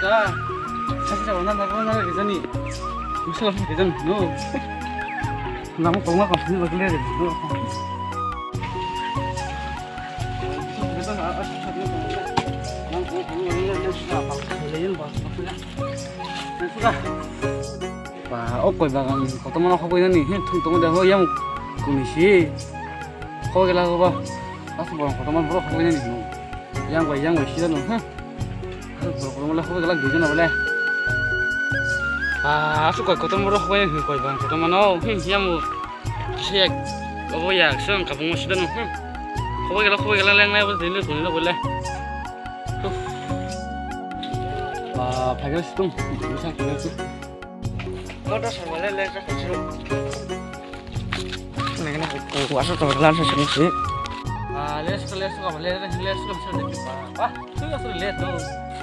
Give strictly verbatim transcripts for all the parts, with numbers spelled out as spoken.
Ah, sasi sa wana na na na rizani. Misal apa rizan? No. Nama kau ngapa sini bagi le? No. Ba, o koi bagan kotorma no hogoi nani, he, thung tongo de, ho, yang kuni si. Hogoi gela go ba. Asuk borok kotorma borok hogoi nani, no. Yang bai, yang bai, sida no, ha. Asuk borok kotorma le hogoi gela goi jana bole. Ba, asuk koi kotorma borok hogoi nani, koi bagan kotorma no, he, yang bo. Sek, obo ya, song kabung mo sida no, he. Hogoi gela, hogoi gela, leng nai bo, dile, kuni le bole. Ba, phai gela situng, bisa kuni le. Kotor song le le ka song. Nang na ko wa so to la so song si. Ah, let's go, let's go, let's go, let's go, let's go. Ba, tu ga so le to.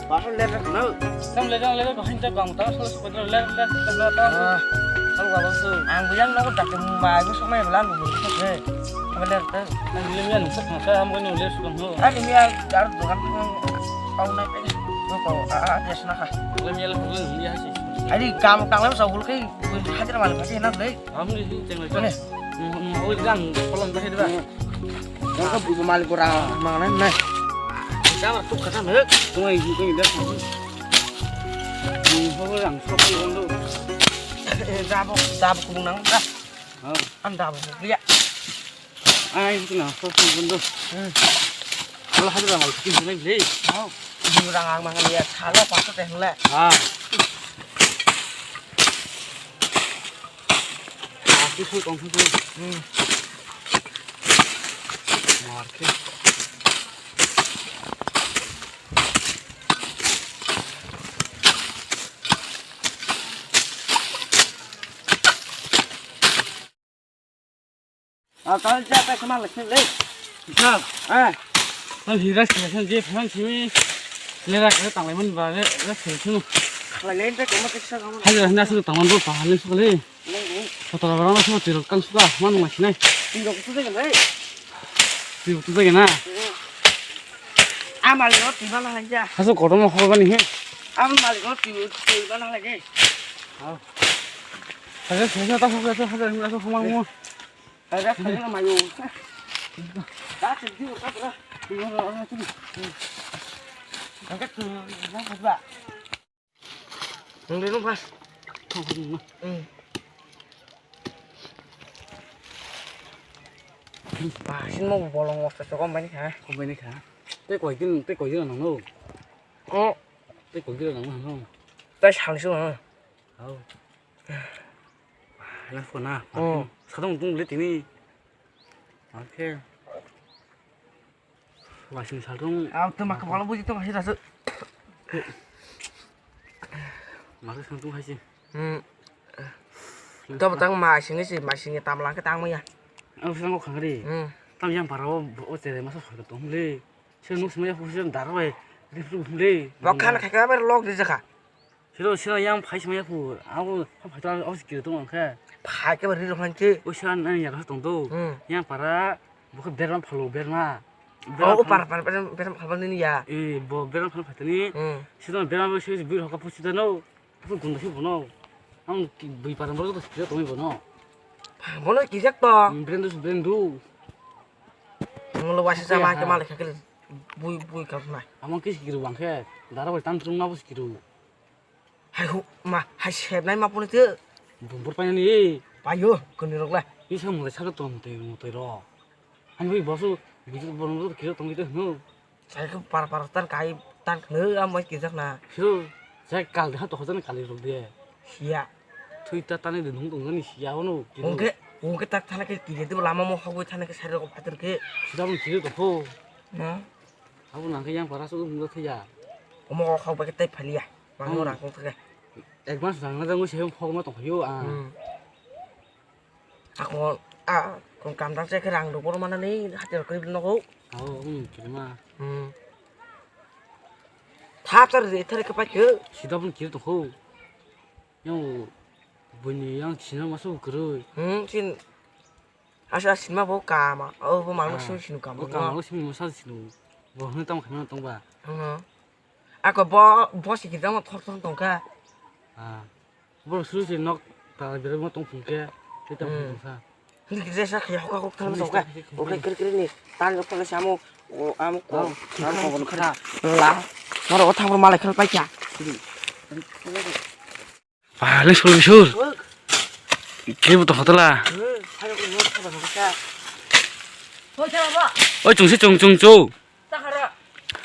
Ba so le no. Tam le jang le ko hin ta bang ta so so ko le le le ta ta. Ah, sal ga ba so. Ang bujang no ko ta ke ma ko so mai lan ko so se. Aba le ta. Nang le mi an sa ta am ko no le so no. Ani mi a dar dogan ko au na pe. Ko ko a a des na ka. Le mi le ko le mi ha si. Ani kam kam sa hul kai. Hajira malik kasi na blai. Amni si chenglai. Oi jang kolom ta hidra. Yang ka bubu malik ora mangan na. Jang tu kata me. Tungoi tungoi da. Ni ho jang sok ni bondo. Jabo jabo kubung nang da. An dabo ya. Ai, itu na, so, so, bondo. Kalau hadu rang, itu gini lagi. Oh, ini rang ang mangan ya, kalau patut teh le. Ah. Aku so kong so. Hmm. Marke. Ah, kal ja ta kama le le. Sa. Ah. Tam hira sila san je phan simi. Le ra ka tang le man ba le ra sila sunu. Kala le ta kama ke sa kama. Hajira na su tang man bo pa le su le. Le le. Kotora bara na su tiro kan su ka man ma sinai. Tiro ku tu de le. Tiro tu de na. Amal lo ti bala han ja. Hasu kotor mo ho bani he. Amal lo ti ti bala han ja. Ha. Hajira sila ta ho ka hajira sila ta ho man mo. Ada kena mayu. Tak sedih apa lah. Angkat tu, apa? Nunggu nunggu pas. Hmm. Pasin mau bolong waktu sekom banyak ha. Kom banyak ha. Teh koi din, teh koi din nang no. Oh. Teh koi din nang no. Teh sang su ha. Oh. Yang kau na. Oh. Sadong tung beli tini. Oke. Waising saltung. Au tu mak kepala buji tu masih rasa. Masih saltung hai sih. Hmm. Itu petang masing sih, masing tam lang ketang ya. Au sang kau kangri. Hmm. Tam yang parau o cere masa saltung le. Saya nus maya khusus darah le. Rifru le. Bak kan kayak apa log di jaka. Siro, siro yang phai sima ya phu. Abo phai to abo sikir tong khe. Phai ke bari rok hanche. O sira nang ya tong do. Hmm. Yang para bo khe berma phalo berma. Oh, o par par berma phalo ni ya. Eh, bo berma phalo phatani. Hmm. Siro berma bo siro bui hoka phu sita no. Phu gunda si bono. Ang bui par bo to sikir tong bono. Bono kijak to. Brendu brendu. Molo wasi sama ke malik khe bui bui ka na. Amang kis kiru bang khe. Dara bai tam tung na bo kiru. Hai hu ma, hai sebnai ma puni te. Bumbur painani e. Payo, kuni rok le. Isa mulai saka tong te mutoi ro. Ani bai bosu, bijit bono to kiro tong ite hnu. Sai ko par par tan kai tan knu am mai kijak na. Su, sai kal de to hojan kali rok de. Sia. Thui ta tani de nung tong ni sia ono. Ungke, ungke tak thana ke kiri de lama mo hogoi thana ke sai rok pater ke. Sida mo kiri to ho. Na. Abo nang khe yang para su mung thaya. Omo kok bai tei phalia. Mang rang kong thake. Advance rang na jang se hok ma tong yo a. Hmm. Ako a kon kam dang se khe rang do bor mana ni hati rok kri nogo. Ao, um, kiri ma. Hmm. Thap tar de thare ke pa ke. Sida bun kiri to ho. Yang buni yang sina masu kiri. Hmm, sin Asa sinma bo kama, o bo mangno simi sinu kama. Bo kama, o simi masa sinu. Bo hwnwi tamo khaimano tongba. Ano. Ako bo, bo sikirjak no thor thor tongkha. Ah. Bo suru si nok ta bere mo tong phungkhe, tei tong Hmm. phungkha. Hindi kisa sa khaya hoka hok thang Hindi tongkha. sa khaya khaya Oke khaya. Kiri kiri ni. Tan jok thang samo. O amo ko. Oh, Amo ko khaya. Khaya. La. Moro o thang malai khel paikha. Hindi. Paling sur sur. Kiri bo to hotola. Hmm. Khaya ko nok thang hoka. Hoi thang ba. Oi chung si chung chung chu.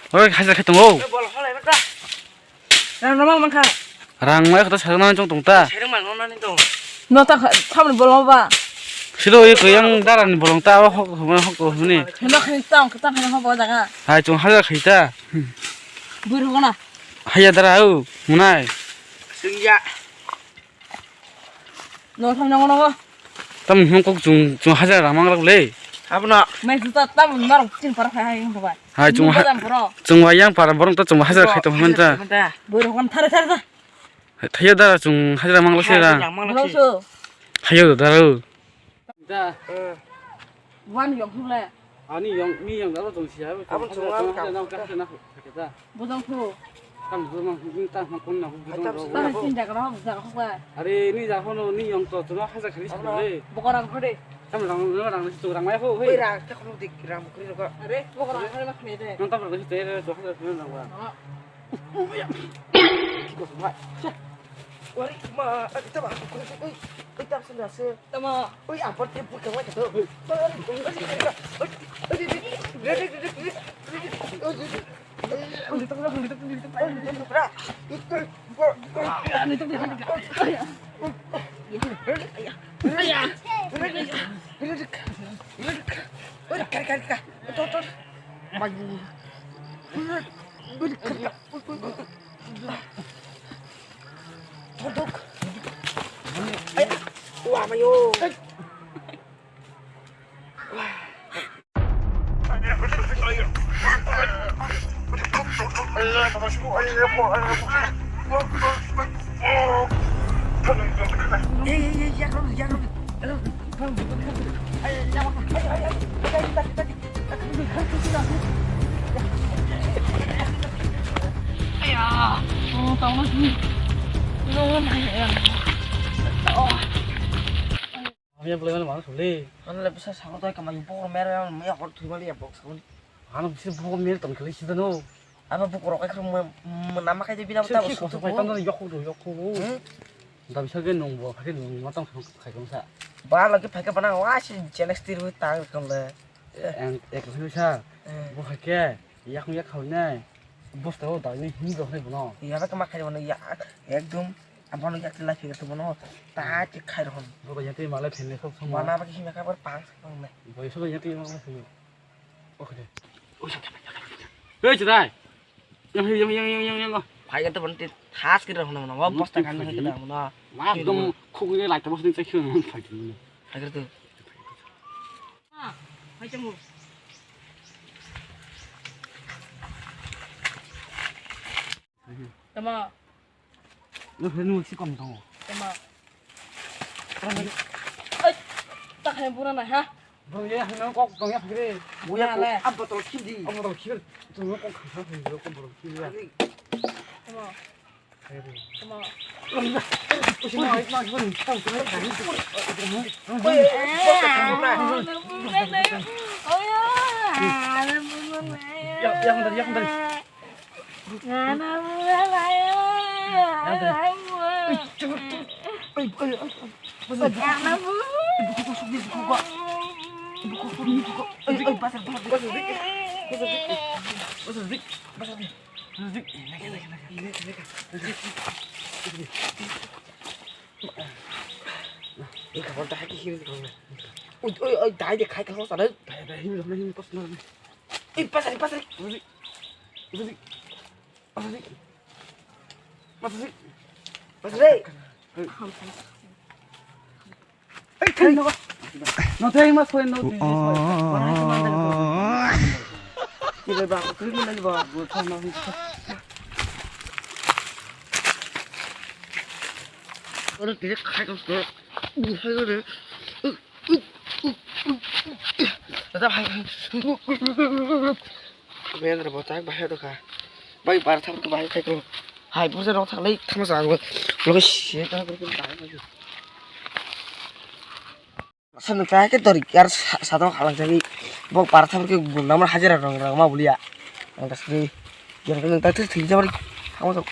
Oi, hajar khe tongo. Rang rwma mankha. Rang mai kho sajagna chong tong ta. No ta kha-, thamni bolong ba. Siro ye ko yang dara ni bolong ta, hok hok hok ni. Hino khani tang, tang khani hobo jaga. Hai chung hajar khai ta. Buru gona. Haya dara o, munai. Singya. No thang nang nang. Tam hum kok chung, chung hajar rang mang rok le. Abono. Mai juta tam norok tin para khai hai hum bai. Hai chung ha-, Bajam bro. Chung wa yang para borong to chung hajar khai tong hum ta. Bro hon thare thare ta. Thaya da chung hajar mang lo se ra. Hajar mang lo se. Bro so. Hayo da ro. Da. Eh. Wan yong thuk le. Ani yong, ni yong da ro chung sia. Abon chung hajar, ang hajar nang ka hajar nang. Bujang thu. Tam bujang, ni tam ma kun na bujang ro. Tam sin jaga ro, jaga ho ba. Are ni jaga hono ni yong to chuma haja khali sa de. Bokorang khode. Tam rang rang rang si rang mai ho. Oi he. Rang ta khulu dik rang bukri ro. Are bokorang khode ma khne de. Nang tam rang si te re to haja khali rang ba. Ki ko ma. Ori ma, ita ba ko oi. Oi tam sin da se. Tama. Oi, apa dia buka wajah tu? Torduk. Ay, wah, mayo. Hamya belai mano suli. Mano le bisa sango toi kamai bokor mer mer ya hor thui mali ya bok sango. Ano bisa bokor mer tong kali sida no. Abo bokor kai khro mo nama kai de bina ta. Sir ki kosa pai tando yok ko yok ko. Hmm? Da bisa ge nong bo khai nong ma tong khai kong sa. Ba lagi phai ka bana wa si challenge tir wi ta kong le. Ang ek bisa. Hmm. Bo khai ke yak yak khau nai. Bosta o da ni hin do khai bono. Ya ba ka ma khai bono ya ekdom. Abono yakti lai phikir tu bono ta ti khai rohon. Bo ba yakti malai philne sok song. Mana ba ki hime ka bor pang sa pang ne. Bo isu ba yakti malai philne. Oke de. Oi sa. Hei chidai. Yang yang yang yang yang yang. Phai ka tu bono ti thas kir rohon bono. Bosta kan hai kir rohon bono. Ma dom khuk ni lai ta bosta ni chai khir rohon phai tu. Hai kir tu. Ah, hai chang. Tama. Nung hwnwi nung si kom tongo. Tama. Ai, ta khai bura na ha. Bro ye hwnwi kok tong ya phire. Bura le. Ab botol khidi. Ab botol khidi. Tu kok kha kha hwnwi kok botol khidi ya. Tama. Tama. Ya, ya, bentar, ya, bentar. Oi, dai de khai khai sana. Dai, dai, him, him, him, kos na. Oi, pasari, pasari. Pasari. Pasari. Pasari. Pasari. Pasari. Ei, no. No, te mas koy, no, te mas koy. Ki ba, ko ni ba, bo thang na. Oro tiri khai ko. Buhai gore. Dada hai. Bendra botak bahai doka. Bai bara thang ko bai khai ko. Hai buja rok thang lai thang sa go. Lo si ta ko bai khai ko. Sa no ta ke dori yar sa to khalang jagi. Bo bara thang ke gun namar hajira rong rong ma bulia. Ang ta sri. Yar ko ta thil jabari. Thang sa.